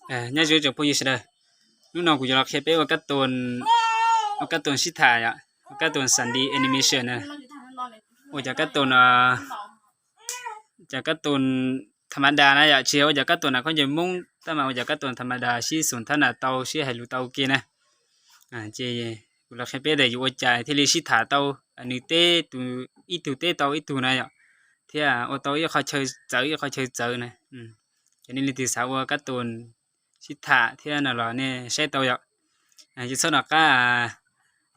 Nyob zoo tsoom phooj ywg sawv daws, hnub no kuv yuav los qhia peb ua kab toon, ua kab toon sib tham yom, ua kab toon xam dis animation na. Ua cov kab toon, cov kab toon tham ma das na yom, tsis yog ua cov kab toon nas khob ncaws Hmoob tab mas ua cov kab toon tham ma das sib xum thab nas tau, sib hais lus tau ua ke na. Ces kuv los qhia peb tias yuav ua cas thiaj li sib tham tau, nws teb tus, ib tug teb tau ib tug na yom, thiab ua tau ib qho chaw txawv ib qho chaw txawv na. Ces nej leej twg xav ua kab toon sib tham thiab no los nej saib tau yom. Ces txhob nco qab,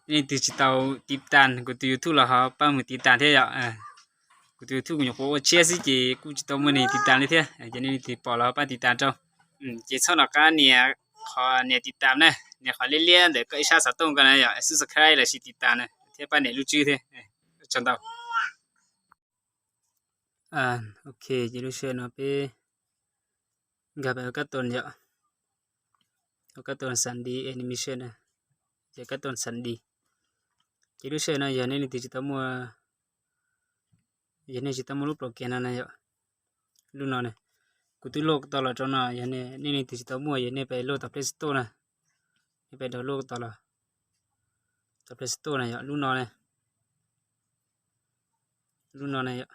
nej leej twg tsis tau tiv tas kuv tus YouTube los ho pab mus tiv tas thiab yom. Kuv tus YouTube kuv nyuam qhuav ua tshiab xwb ces kuj tsis tau muaj neeg tiv tas li thiab, ces nej leej twg pom los ho pab tiv tas rau. Ces txhob nco qab nias qhov nias tiv tas na, nias qhov liab liab ntawm koj ib sab xov tooj ko na yom, subscribe los sis tiv tas na thiab pab nias lub tswb thiab. Tsaug ntau. Ok, ces lub sij hawm no peb nkag pem ua kab toon yom, ua kab toon xam dis animation na, ces kab toon xam dis. Ces lub sij hawm no yog nej leej twg tsis tau muaj, yog nej tsis tau muaj lub program no na yom, lub no ne, kuv twb load tau los rau no, yog nej leej twg tsis tau muaj yog nej pem load tom Play Store na, nej pem download tau los tom Play Store na yom, lub no ne, lub no ne yom,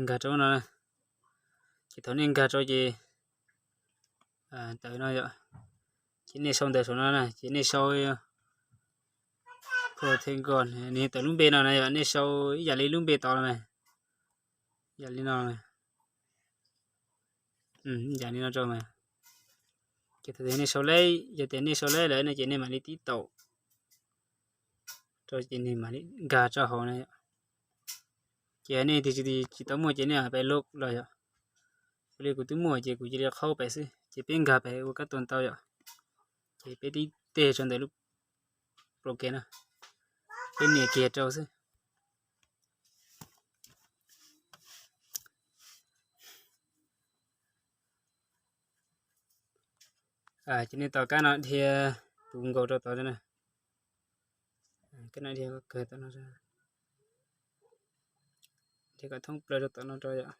nkag rau no na. Ces thaum nej nkag rau ces tawm no yom, ces nej sau ntawv saum no na, ces nej sau Protegon, nws tawm lub npe no na yom, nej sau ib yam li lub npe tod los mas, yam li no, yam li no rau mas. Ces thaum tias nej sau leb, yog tias nej sau leb lawm no ces nej mam li tib taum rau ces nws mam li nkag rau hauv na yom. Ces nej twg tsis tau muaj ces nej pem load los yom. Kuv li kuv twb muaj ces kuv cia li qhaub pem xwb ces peb nkag pem ua kab toon tau yom. Ces peb tib teg rau ntawm lub program no, peb nias kiag rau xwb. Ces nej tos kab no dhia tus nkaus rau tod na. Kab no dhia kawg tom no, dhia kom thoob plaws rau tom no rau yom.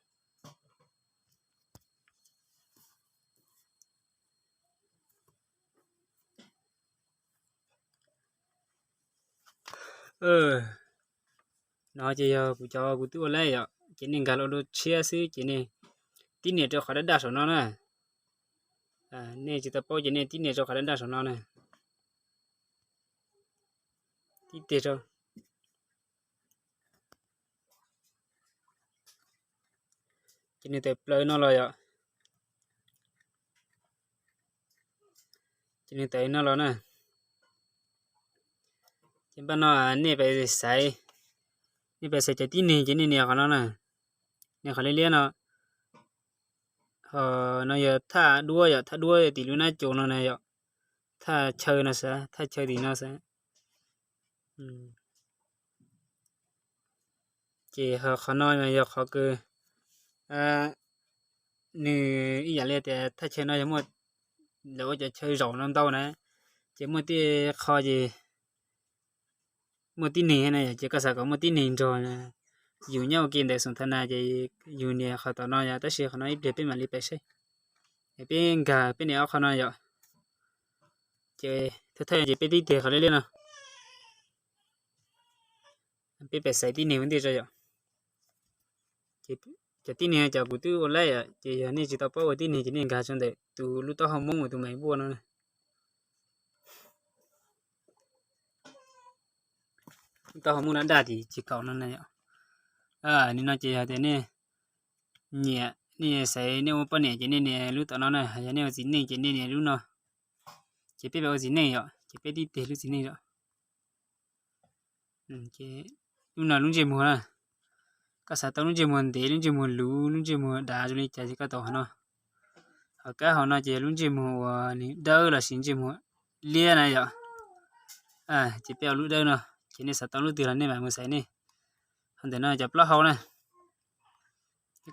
No ces yog kuv cov kuv twb ua lawm yom, ces nej nkag los dua tshiab xwb ces nej tib nias rau qhov daj daj saum no na. Nej tsis tau paub ces nej tib nias rau qhov daj daj saum no na. Tib teg rau. Ces nws tawm plaws no los yom. Ces nws tawm no los na. Ces npaj no nej pem xaiv, nej pem xaiv cov tib neeg ces nej nias qhov no na. Nias qhov liab liab no. Ho no yog thaj duab yom, thaj duab tim lub nab coos no na yom. Thaj chaw no xav, thaj chaw tim no xav. Ces ho qhov no yog qhov kws nws ib yam li tias thaj chaw no yog muaj, lawv ua cov chaw zaum no ntau na, ces muaj tej qho ces muaj tib neeg na yom, ces koj xav kom muaj tib neeg nrog yus nyob ua ke ntawm xum tha nas ces yus nias qhov tom no yom, tab sis qhov no ib pliag peb mam li pem saib. Es peb nkag peb nias ob qho no yom. Ces thawj thawj ces peb tib teg qhov liab liab no, peb pem xaiv tib neeg ua ntej tso yom. Ces cov tib neeg cov kuv twb ua laib yom, ces yog nej tsis tau paub ua tib neeg ces nej nkag rau ntawm tus lub taub hau Hmoob uas tus me npuaj no, lub taub hau Hmoob daj daj tim tsis kaum no na yom. Nim no ces yog tias nej nyiam, nej xaiv nej ua poj niam ces nej nias lub tom no na, yog nej ua txiv neej ces nej nias lub no. Ces peb pem ua txiv neej yom, ces peb tib teg lub txiv neej yom. Lub no lub ntsej muag na, koj xav tau lub ntsej muag ntev, lub ntsej muag luv, lub ntsej muag dav zoo li cas ces koj tau qhov no. Ho kab hauv no ces lub ntsej muag uas nws dawb los sis ntsej muag liab na yom. Ces peb ua lub dawb no, ces nej xav tau lub twg los nej mam mus xaiv nej. Ho ntawm no cov plaub hau na,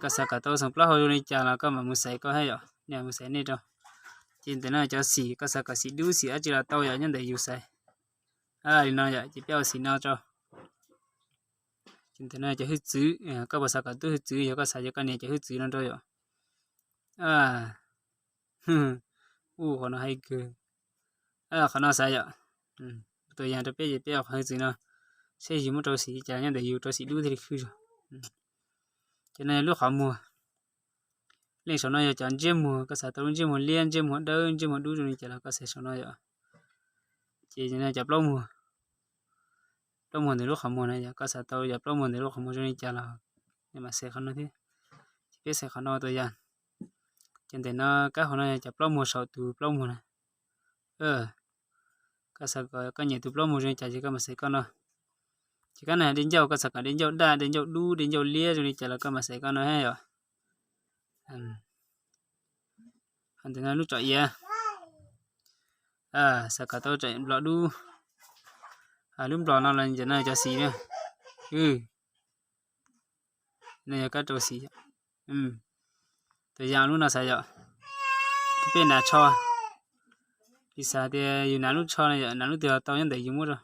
koj xav kom tau xeem plaub hau zoo li cas los koj mam mus xaiv koj thiab yom, nej mam mus xaiv nej rau. Ces ntawm no cov xim, koj xav kom xim dub xim dab tsi los tau yom, nyob ntawm yus xaiv. Li no yom, ces peb ua xim no rau. Ces ntawm no cov hwj txwv, koj puas xav kom tub hwj txwv, yog koj xav ces koj nias cov hwj txwv no rau yom. Ua qhov no hais kawg. Qhov no xav yom, tus yam rau peb ces peb ua qhov hwj txwv no, seb yus muab rau xim li cas nyob ntawm yus rau xim dub thiaj li khwb zog. Ces no lub qhov muag, leej saum no yog cov ntsiab muag, koj xav tau lub ntsiab muag liab, ntsiab muag dawb, ntsiab muag dub zoo li cas los koj xaiv saum no yom. Ces cov plaub muag, plaub muag ntawm lub qhov muag na yom, koj xav tau cov plaub muag ntawm lub qhov muag zoo li cas los nej mam xaiv qhov no thiab. Ces peb xaiv qhov no ua tus yam. Ces ntawm no kab hauv no yog cov plaub muag saum tus plaub muag na. Koj xav kom koj nyiam tus plaub muag zoo li cas ces koj mam xaiv koj no. Ces kab no dej ncauj, koj xav kom dej ncauj daj, dej ncauj dub, dej ncauj liab zoo li cas los koj mam xaiv koj no yom. Ntawm no lub tsom iav, xav kom tau tsom nplog dub. Lub nplog no los ntawm no cov xim na. No yog kab rau xim. Tus yam lub no xav yom, peb nav tsho, piv xam tias yus nav lub tsho no yom, nav lub twg los tau nyob ntawm yus muab rau.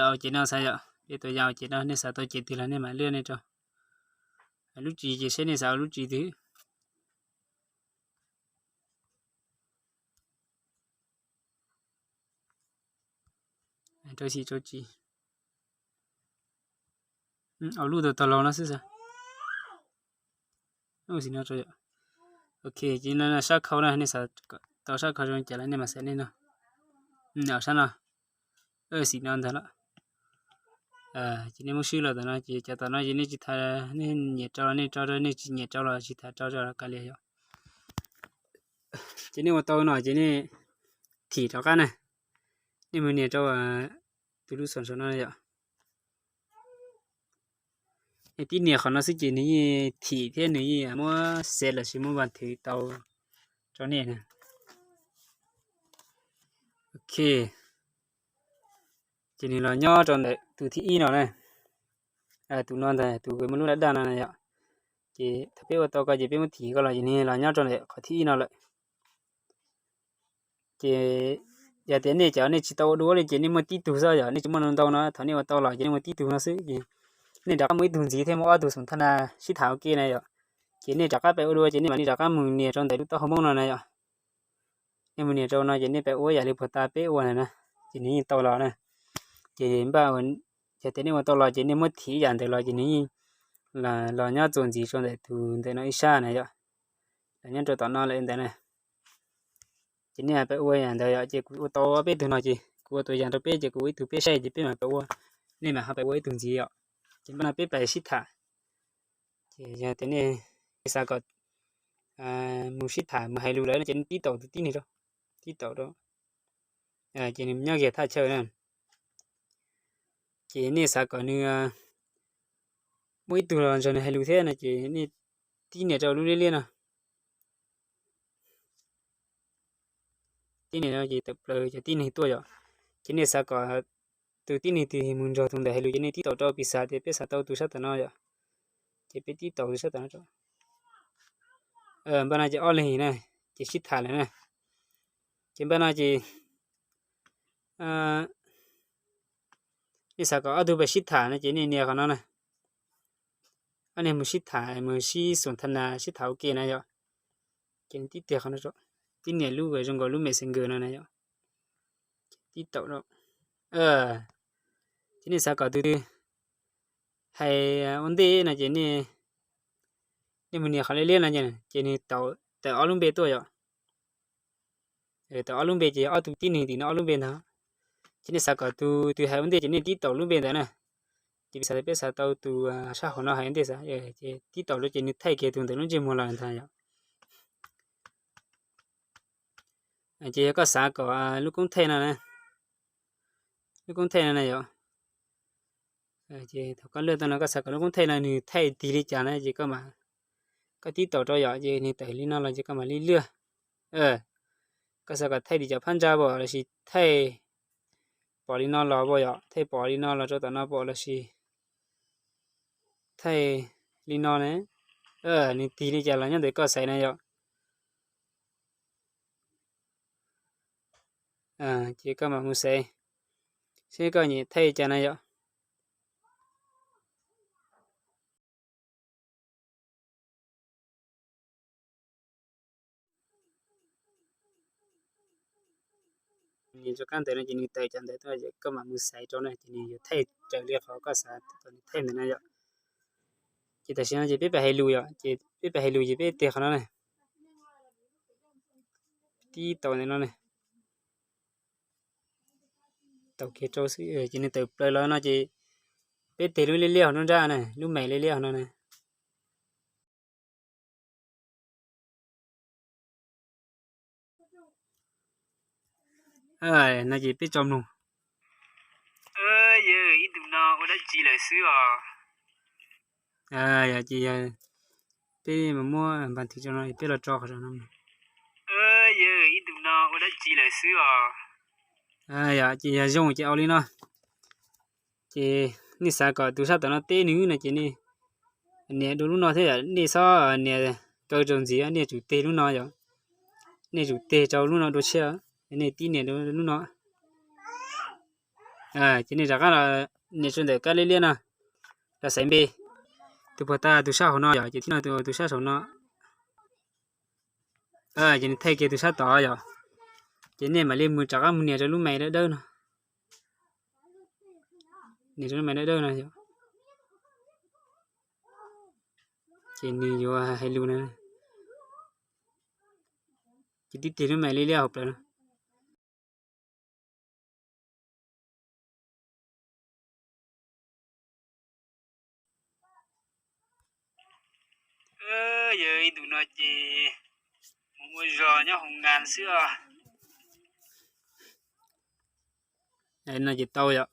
Au ces no xav yom, peb tus yam au ces no nej xav tau ces twg los nej mam lwaj nej rau. Lub tsis ces seb nej xav ua lub tsis twg. Rau xim rau tsis, au lub tau tau los no xwb xav. Ok, ces no sab khau na, nej xav tau sab khau zoo cas los nej mam xaiv nej no. Sab no, xim no ntag lawm. Ces nej muab swb los tom no ces cov tom no ces nej tsis tham, nej nyiam rau los nej rau, nej tsis nyiam rau los tsis tham rau, kav liam yom. Ces nej ua tau no ces nej thim rov qab na, nej mus nias rau tus lub xom saum no yom. Nej tib nias qhov no xwb ces nws yeej thim thiab nws yeej muab xev los sis muab vas thwv tau rau nej na. Ok, ces nws los nyob rau ntawm tus thib ib no na. Tus no ntag, tus muaj lub daj daj no na yom. Ces thaum peb ua tau ko ces peb muab thim ko los ces nws los nyob rau ntawm qhov thib ib no lawm. Ces yog tias nej cov nej tsis tau ua dua li ces nej muaj tib tug xwb yom, nej tsis muaj ntau no, thaum nej ua tau los ces nej muaj tib tug no xwb ces nej rov qab muaj ib tug ntxiv thiab muaj ob tug xom thab na sib tham ua ke na yom. Ces nej rov qab pem ua dua ces nej mam li rov qab mus nias rau ntawm lub taub hau Hmoob no na yom. Nej mus nias rau no ces nej pem ua yam li puag ta peb ua ntawd na, ces nws yeej tau los na. Ces npaj, yog tias nej ua tau los ces nej muab thim yam ntawd los ces nws yeej los nyob txuas ntxiv rau ntawm tus ntawm no ib sab na yom. Los nyob rau tom no lawm ntawd na. Ces nej pem ua yam ntawd yom, ces kuv ua tau peb tug no ces kuv ua tus yam rau peb ces kuv ua ib tug peb saib ces peb mam pem ua, nej mam ho pem ua ib tug ntxiv yom. Ces npaj no peb pem sib tham. Ces yog tias nej xav kom mus sib tham mus hais lus lawm no ces nej tib taum tus tib neeg rau, tib taum rau, ces nws nyob kiag thaj chaw na. Ces nej xav kom nws muaj ib tug los nrog nws hais lus thiab no ces nej tib nias rau lub liab liab no. Tib nias no ces tawm plaws cov tib neeg tuaj yom. Ces nej xav kom tus tib neeg twg mus nrog tus ntawd hais lus ces nej tib taum rau, piv xam tias peb xav tau tus sab tom no yom, ces peb tib taum tus sab tom no rau. Npaj no ces ob leeg na, ces sib tham lawm na. Ces npaj no ces nej xav kom ob tug pem sib tham no ces nej nias qhov no na. Ob neeg mus sib tham, mus sib xum thab nas sib tham ua ke na yom. Ces nej tib tiag qhov no, tib nias lub zoo nkaus lub Messenger no na yom. Tib taum rau. Ces nej xav kom tus twg hais ua ntej no ces nej mus nias qhov liab liab no ces nws tawm ob lub npe tuaj yom. Tawm ob lub npe ces ob tug tib neeg tim no ob lub npe ntag. Ces nej xav kom tus twg hais ua ntej ces nej tib taum lub npe ntawd na. Ces piv xam peb xav tau tus sab hauv no hais ua ntej xav, ces tib taum rau ces nws thaij kiag tus ntawm lub ntsej muag los ntag yom. Ces yog koj xav kom lub koob thaij no, lub koob thaij no na yom, ces thaum koj lwaj tau no koj xav kom lub koob thaij no nws thaij tig li cas na ces koj, koj tib taum rau yom, ces nws tawm li no los ces koj mam li lwaj. Koj xav kom thaij tim cov phab ntsa pom lossis thaij pom li no los pom yom, thaij pom li no los rau tom no pom lossis thaij li no na, nws tig li cas los nyob ntawm koj xaiv na yom. Ces koj mam mus xaiv seb koj nyiam thaij li cas na yom. Nws rov qab ntawd no ces nws tawm cov ntawd tuaj ces koj mam mus xaiv rau na, ces nws yuav thaij raws li qhov koj xav kom nws thaij ntawd na yom. Ces tam sim no ces peb pab hais lus yom, ces peb pab hais lus ces peb tig qhov no na, tib tau ntawm no na, tau kiag rau xwb ces nws tawm plaws los no ces peb tig lub liab liab hauv nruab nrab na, lub mais liab liab hauv no na. No ces peb tso mloog. Yawg, ib ntus no ua dab tsi lawm xwb os? Yog ces yog peb mus muab npas thim rau no peb los tso qhov no. Yawg, ib ntus no ua dab tsi lawm xwb os? Yog ces yog zoo ces ua li no. Ces nej xav kom tus sab tom no teb nws no ces nej nias dua lub no thiab yom, nej txhob nias kaw rau ntxiv, nej tsum tig lub no yom. Nej tsum tig rau lub no dua tshiab, nej tib nias dua lub no. Ces nej rov qab los nias rau ntawm kab liab liab no, los xaiv npe. Tus puag ta tus sab hauv no yom, ces tib no tus sab saum no. Ces nws thaij kiag tus sab tod yom, ces nej mam li mus rov qab mus nias rau lub mais dawb dawb no. Nias rau lub mais dawb dawb no yom, ces nws yuav hais lus na. Ces tib tig lub mais liab liab hauv plaws no. Yawg, ib ntus no ces mus ua zog nyob hauv nkas xwb os. No ces tau yom.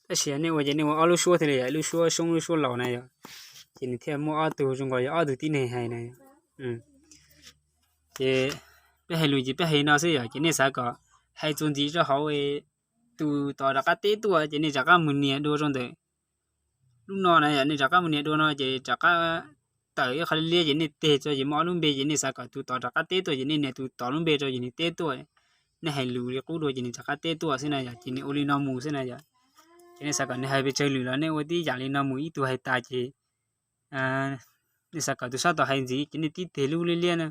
Tab sis nej ua ces nej ua ob lub suab thiaj li yom, lub suab soob lub suab laus na yom, ces nws thiaj muaj ob tug zoo nkaus yog ob tug tib neeg hais na. Ces peb hais lus ces peb hais no xwb yom, ces nej xav kom hais txuas ntxiv rau hauv tus tod rov qab teb tuaj ces nej rov qab mus nias dua rau ntawm lub no na yom, nej rov qab mus nias dua no ces rov qab tawm ib qho liab ces nej tig tso ces muaj ob lub npe ces nej xav kom tus tod rov qab teb tuaj ces nej nias tus tod lub npe rau ces nws teb tuaj. Nej hais lus li qub dua ces nws rov qab teb tuaj xwb na yom, ces nws ua li no mus xwb na yom. Ces nej xav kom nws hais pes tsawg lwm los nej ua tib yam li no mus, ib tug hais tas ces nej xav kom tus sab tod hais ntxiv ces nej tib tig lub liab liab na,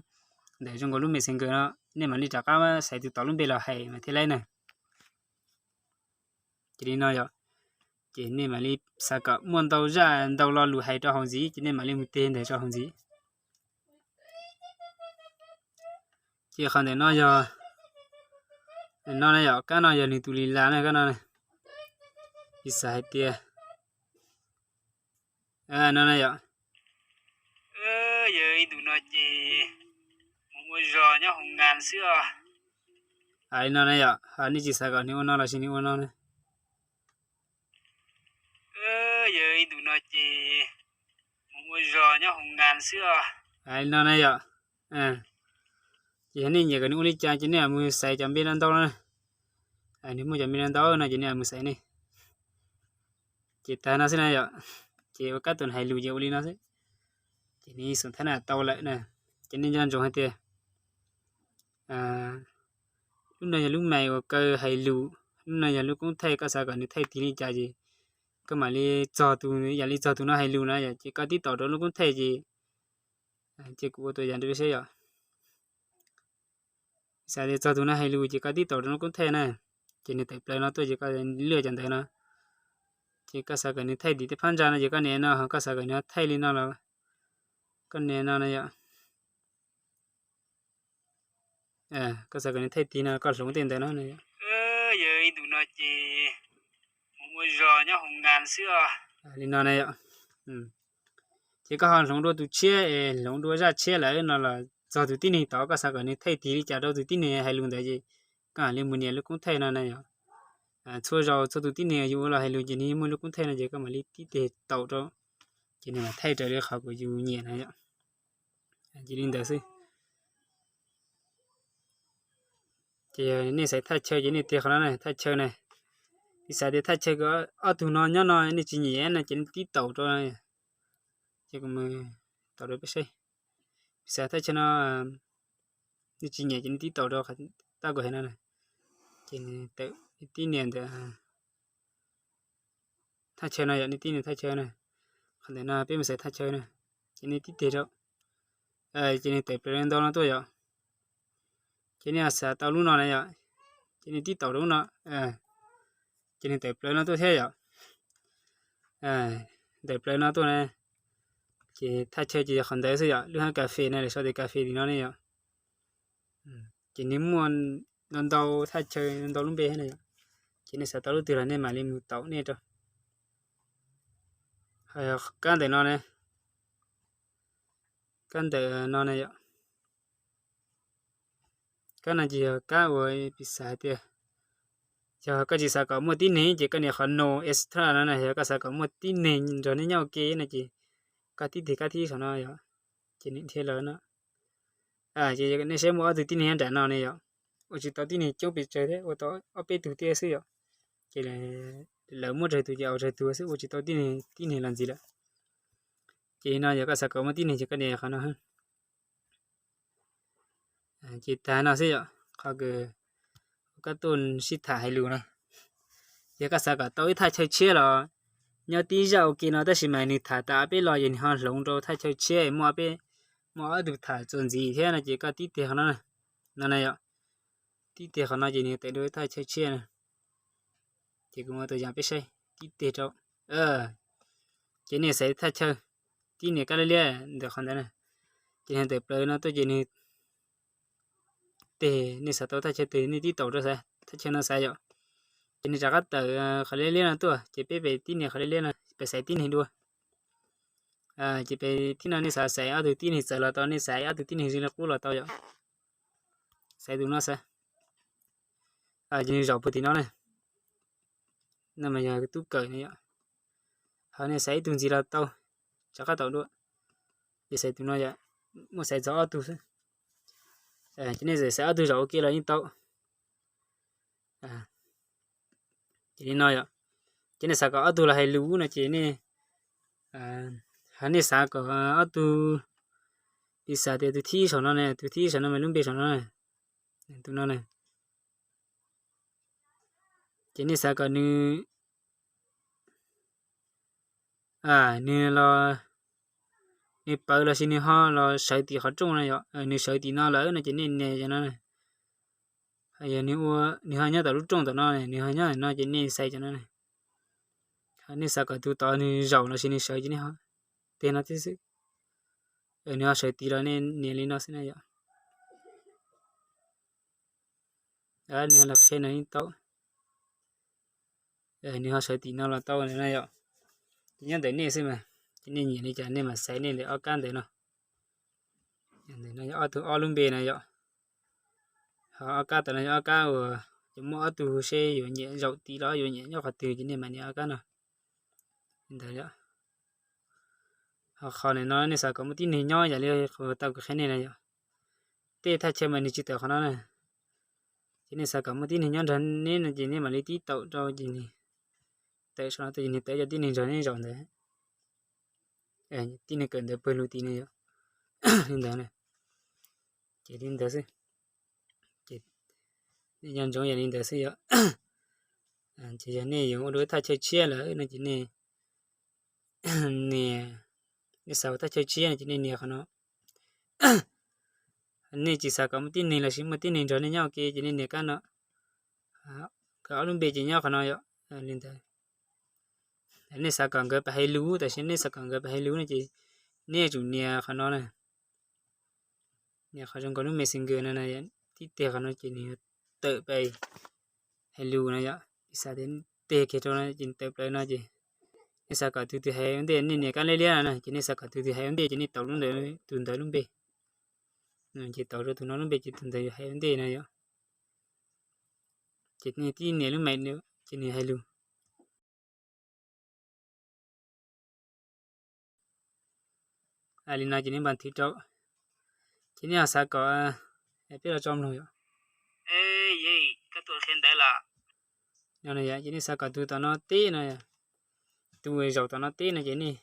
ntawm zoo nkaus lub Messenger no, nej mam li rov qab xaiv tus tod lub npe los hais mas thiaj laib na. Ces li no yom, ces nej mam li xav kom muaj ntau zaj ntau lo lus hais rau hauv ntxiv ces nej mam li mus tig ntawm rau hauv ntxiv. Ces qhov ntawm no yog, no na yom, kab no yog nws tus li las na, kab no na. Ib xav hais tias no na yom, yawg, ib ntus no ces mus ua zog nyob hauv nkas xwb os. Li no na yom, nej tsis xav kom nws ua no los sis nws ua no na. Yawg, ib ntus no ces mus ua zog nyob hauv nkas xwb os. Li no na yom. Ces yog nej nyiam kom nws ua li cas ces nej mus xaiv cov npe no ntau no na. Nws muaj cov npe no ntau no ces nej mus xaiv nej. Ces tag no xwb na yom. Ces ua kab tus hais lus ces ua li no xwb. Ces nws xom thab na tau lawm na. Ces nej nco ntsoov hais tias lub no yog lub mais uas kaw hais lus, lub no yog lub koob thaij, koj xav kom nws thaij tig li cas ces koj mam li txog tus, yam li txog tus no hais lus na yom, ces koj tib taus rau lub koob thaij ces, ces kuv ua tus yam rau peb saib yom. Xav tias txog tus no hais lus ces koj tib taus rau lub koob thaij na, ces nws tawm plaws no tuaj ces koj lwaj cov ntawd no. Ces koj xav kom nws thaij tig tej phab ntsa no ces koj nias no, ho koj xav kom nws thaij li no los koj nias no na yom. Koj xav kom nws thaij tig no koj hloov tej ntawd no. Yawg, ib ntus no ces mus ua zog nyob hauv nkas xwb os. Li no na yom. Ces koj ho hloov dua tus tshiab es hloov dua zaj tshiab lawm no los txog tus tib neeg tod koj xav kom nws thaij tig li cas rau tus tib neeg hais lus ntawd ces koj mam li mus nias lub koob thaij no na yom. Txhua zaus txhua tus tib neeg yus ua los hais lus ces nws muaj lub koob thaij no ces koj mam li tib tig taus rau, ces nws mam thaij raws li qhov kuv yus nyiam na yom. Ces li ntawd xwb. Ces yog nej xaiv thaj chaw ces nej tig qhov no na, thaj chaw na. Piv xam tias thaj chaw ob tug no nyob no nej tsis nyiam no ces nej tib taus rau, ces kuv mus taus rau peb saib. Piv xam thaj chaw no nej tsis nyiam ces nej tib taus rau tab kuv hais no na. Ces tib nias ntawm thaj chaw no yom, nej tib nias thaj chaw na. Qhov ntawm no peb mus xaiv thaj chaw na, ces nej tib tig rau, ces nws tawm plaws ntau no tuaj yom. Ces nej xav tau lub no na yom, ces nws tib taum rau no, ces nws tawm plaws no tuaj thiab yom. Tawm plaws no tuaj na, ces thaj chaw ces yog qhov ntawd xwb yom, lub hab kas fes na, lawv sau tias kas fes tim no ne yom. Ces nws muaj ntau ntau thaj chaw ntau lub npe thiab na yom. Ces nej xav tau lub twg los nej mam li mus taum nej rau. Kab ntawm no ne, kab ntawm no ne yom. Kab no ces yog kab uas piv xam hais tias yog koj tsis xav kom muaj tib neeg ces koj nias qhov no extra no na, yog koj xav kom muaj tib neeg nrog nej nyob ua ke no ces koj tib tig kab thib saum no yom, ces nws dhia lawm no. Ces nej saib muaj ob tug tib neeg nyob nram no ne yom, ua tsis tau tib neeg coob pes tsawg thiab, ua tau ob peb tug tiag xwb yom. Ces lawv muab tsawg tus ces ua tsawg tus xwb, ua tsis tau tib neeg, tib neeg los ntxiv lawm. Ces no yog koj xav kom muaj tib neeg ces koj nias qhov no. Ces tag no xwb yom, qhov kws koj tuaj sib tham hais lus no. Yog koj xav kom tau ib thaj chaw tshiab los nyob tib zaj ua ke no tab sis mas nws tham tas peb los ces nws ho hloov rau thaj chaw tshiab muaj peb, muaj ob tug tham txuas ntxiv thiab no ces koj tib tig qhov no, no na yom. Tib tig qhov no ces nws tawm rau ib thaj chaw tshiab na. Ces kuv muab tus yam peb saib, tib tig rau. Ces nej xaiv thaj chaw, tib nias kab liab liab ntawm qhov ntawd na. Ces nws tawm plaws no tuaj ces nws teg, nej xav tau thaj chaw twg nej tib taum rau xaiv thaj chaw no xaiv yom. Ces nws rov qab tawm qhov liab liab no tuaj ces peb pem tib nias qhov liab liab no pem xaiv tib neeg dua. Ces pem tib no nej xav xaiv ob tug tib neeg txawv los tau, nej xaiv ob tug tib neeg zoo li qub los tau yom. Xaiv tus no xaiv. Ces nws zaum puag tim no na. No mas yog tub kawm no yom. Ho nej xaiv ib tug ntxiv los tau, rov qab taum dua. Ces xaiv tus no yom, muaj xaiv txog ob tug xwb. Ces nej xaiv ob tug zaum ua ke los yeej tau. Ces li no yom, ces nej xav kom ob tug los hais lus no ces nej, ho nej xav kom ob tug, piv xam tias tus thib saum no ne, tus thib saum no mas lub npe saum no, tus no na. Ces nej xav kom nws, nws los, nws pawv los sis nws ho los sawv tim qhov rooj no yom, nws sawv tim no lawm no ces nej nias cov no. Yog nws ua, nws ho nyob tom lub rooj tom no, nws ho nyob no ces nej xaiv cov no. Nej xav kom tus tod nws zaum los sis nws sawv ces nej ho tig no thiab xwb. Nws ho sawv tim los nej nias li no xwb na yom. Nws ho los qhia no yeej tau. Nws ho sawv tim no los tau na yom. Ces nyob ntawm nej xwb mas, ces nej nyiam li cas nej mam xaiv nej ntawm ob kab ntawd no. Ntawm no yog ob tug ob lub npe na yom. Ho ob kab tom no yog ob kab uas ces muaj ob tug seb yuav nyiam zaum tim los yuav nyiam nyob qhov twg ces nej mam nias ob kab no. Li ntawd yom. Ho qhov ntawm no nej xav kom muaj tib neeg nyob yam li qhov tau kuv qhia nej na yom. Tej thaj chaw mas nws tsis tawm qhov no na. Ces nej xav kom muaj tib neeg nyob nrog neb no ces nej mam li tib taum rau ces nws tawm saum no tuaj ces nws tawm cov tib neeg nrog neb zaum ntawd. Tib neeg kawm ntawv pawg lug tid ne yom. Li ntawd na. Ces li ntawd xwb. Ces nej nco ntsoov yam li ntawd xwb yom. Ces yog nej yuav ua dua thaj chaw tshiab lawm no ces nej nias, nej xav ua thaj chaw tshiab no ces nej nias qhov no. Nej tsis xav kom muaj tib neeg los sis muaj tib neeg nrog nej nyob ua ke ces nej nias kab no. Kom ob lub npe ces nyob qhov no yom. Li ntawd. Nej xav kom nkawd pab hais lus, tam sim nej xav kom nkawd pab hais lus no ces nej yuav tsum nias qhov no na. Nias qhov zoo nkaus lub Messenger no na, tib teg qhov no ces nws yuav tawm pab hais lus no yom. Piv xam tias teg kiag rau no ces tawm plaws no ces nej xav kom tus twg hais ua ntej, nej nias kab liab liab no na ces nej xav kom tus twg hais ua ntej ces nej taum lub ntawd, tus ntawd lub npe. Ces taum rau tus no lub npe ces tus ntawd yuav hais ua ntej no yom. Ces nej tib nias lub mais ces nws hais lus. Li no ces nej npas thwv rau. Ces nej ho xav kom peb los tso mloog yom. Ces nej xav kom tus tom no teb no, tus zaum tom no teb no ces nej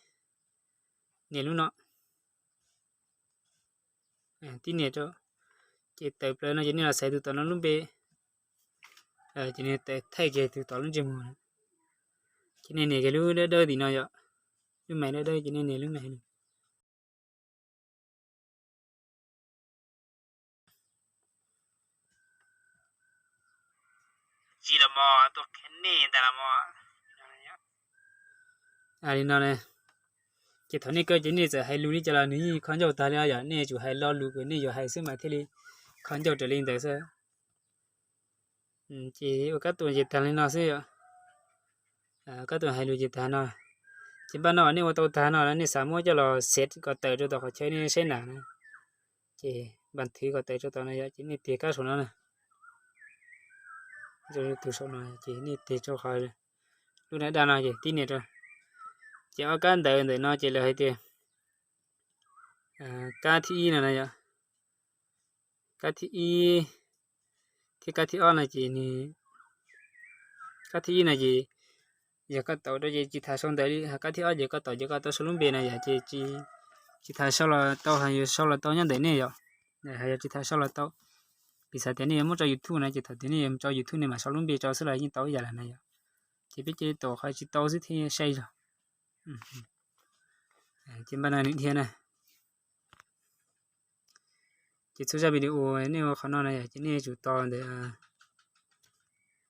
nias lub no. Tib nias rau, ces tawm plaws no ces nej los xaiv tus tom no lub npe. Ces nws thaij kiag tus tom lub ntsej muag. Ces nej nias kiag lub dawb dawb tim no yom, lub mais dawb dawb ces nej nias lub mais no. tuaj qhia nej ntag los mas. Li no ne, ces thaum nej kaw ces nej txawm hais lus li cas los nws yeej kho ncauj tag li no yom, nej yuav tsum hais lo lus uas nej yuav hais xwb mas thiaj li kho ncauj raws li ntawd xwb. Ces ua kab tua ces tag li no xwb yom. Kab tua hais lus ces tag no. Ces npaj no nej ua tau tag no nej xav muab coj los xev kom tawm rau tom qhov chaw nej saib nam na, ces npaj thwv kom tawm rau tom no yom, ces nej tig kab saum no na. Tus saum no ces nej tig rau qhov lub daj daj no ces tib nias rau. Ces ob kab ntawd ntawm no ces lawv hais tias kab thib ib no na yom, kab thib ib thiab kab thib ob no ces, kab thib ib no ces yog koj taus rau ces tsis tham sau ntawv li, ho kab thib ob ces koj taus ces koj tau sau lub npe na yom, ces tsis tham sau los tau, ho yuav sau los tau nyob ntawm nej yom. Ho yog tsis tham sau los tau, piv xam tias nej yuav muab tso YouTube na ces thaum tias nej yuav tso YouTube nej mam sau lub npe rau xwb los yeej tau ib yam lawm na yom. Ces peb cia li taus qhov tsis tau xwb thiaj sai zog. Ces npaj no nws dhia na. Ces txhua zaj video nej ua qhov no na yom, ces nej yuav tsum tos ntawm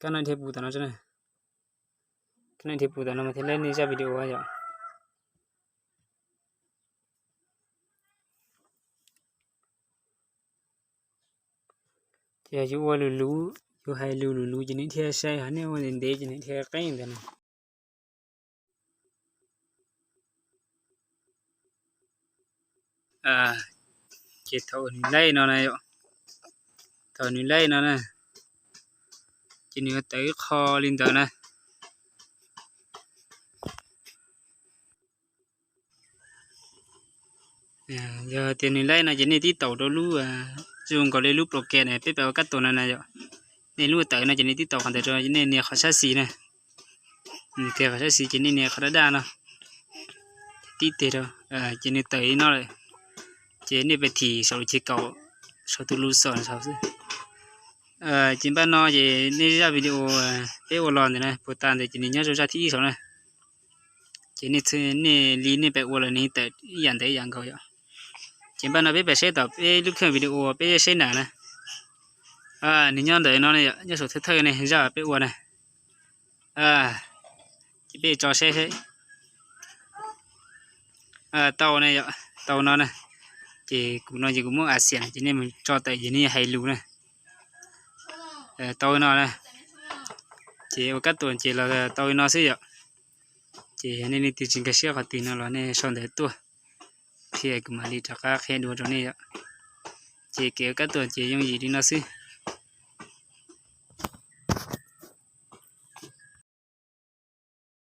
kab no dhia pus tom no, kab no dhia pus tom no mas thiaj li nej zaj video yom. Ces yog yus ua lus luv, yus hais lus lus luv ces nws dhia sai, ho nej ua ntev ntev ces nws dhia qeeb ntawd na. Ces thaum nws laij no na, thaum nws laij no na, ces nws yuav tawm ib qho li ntawd na. Yog tias nws laij no ces nej tib taus rau lub, zoo nkaus li lub program peb pab ua kab tua no na yom. Nej lub tawm no ces nej tib taus qhov ntawd rau, nej nias qhov sab xis na. Tias qhov sab xis ces nej nias qhov daj daj no, tib teg rau, ces nws tawm li no lawm. Ces nej pab thim saum lub chis kaum, saum tus lus xom saud xwb. Ces npaj no ces nej zaj video peb ua los ntawm na puas tas ntawd ces nws nyob rau zaj thib ib saud na. Ces nej, nej li nej pab ua los nws tawm ib yam ntawd ib yam nkaus yom. Ces npaj no peb pab saib tom peb lub kheej video peb saib nam na. Nws nyob ntawm no ne yom, nyob saum thawj thawj ne zaj peb ua na. Ces peb tso saib saib. Tau ne yom, tau no na. Ces kuv no ces kuv muab a xiam ces nej mus tso tawm ces nej hais lus na. Tau no na. Ces ua kab tua ces los tau no xwb yom. Ces yog nej leej twg tsis nkag siab qhov twg no los nej sau ntawv tuaj, qhia kuv mam li rov qab qhia dua rau nej yom. Ces kev ua kab tua ces yooj yim li no xwb.